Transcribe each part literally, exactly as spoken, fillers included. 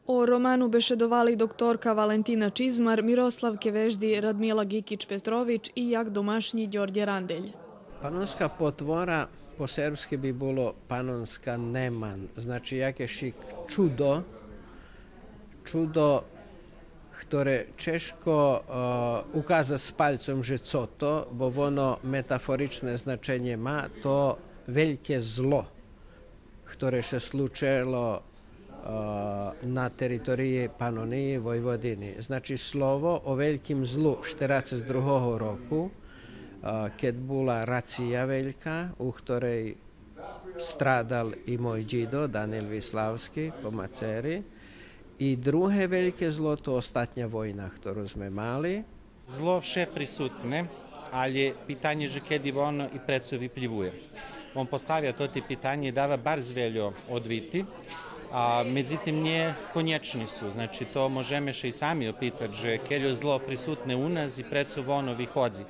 О роману бешедовали докторка Валентина Чизмар, Мирослав Кевежди, Радмила Гикич-Петрович и як домашнї Дьордє Рандель. Панонска потвора по сербски би було панонска неман, значи якешик чудо, чудо хторе чежко, е, указац з пальцом же цо то, бо воно метафоричне значенє ма, то вельке зло хторе ше случело, е, на териториї Панониї, Войводини. Значи, слово о вельким злу штерацец другого року, е, кед була рация велька, у хторей страдал и мой дїдо, Данил Виславски, по мацери. И друге вельке зло, то остатня война хтору зме мали. Зло вше присутне, алє питанє же кеди воно и прецо виплївує. Он поставя тоти питанє и дава барз вельо одвити, а медзитим нє конєчни су. Значи, то можеме ше и сами опитац же кельо зло присутне у нас и прецо воно виходзи.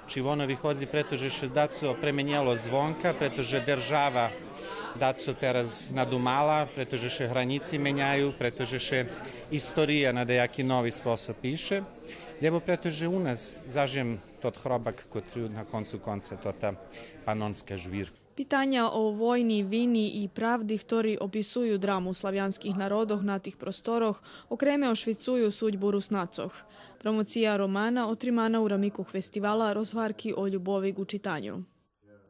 Чи воно виходзи прето же ше дацо пременєло звонка, прето же держава дацо тераз надумала, прето же ше гранїци меняю, прето же ше история на даяки нови способ пише, лєбо прето же у нас зажиєм тот хробак котри на концу конца тота панонска жвир. Питаня о войни, вини и правди хтори описую драму славянских народох на тих просторох, окреме ошвицую судьбу Руснацох. Промоция романа отримана у рамикох фестивала Розгварки о любови ґу читаню.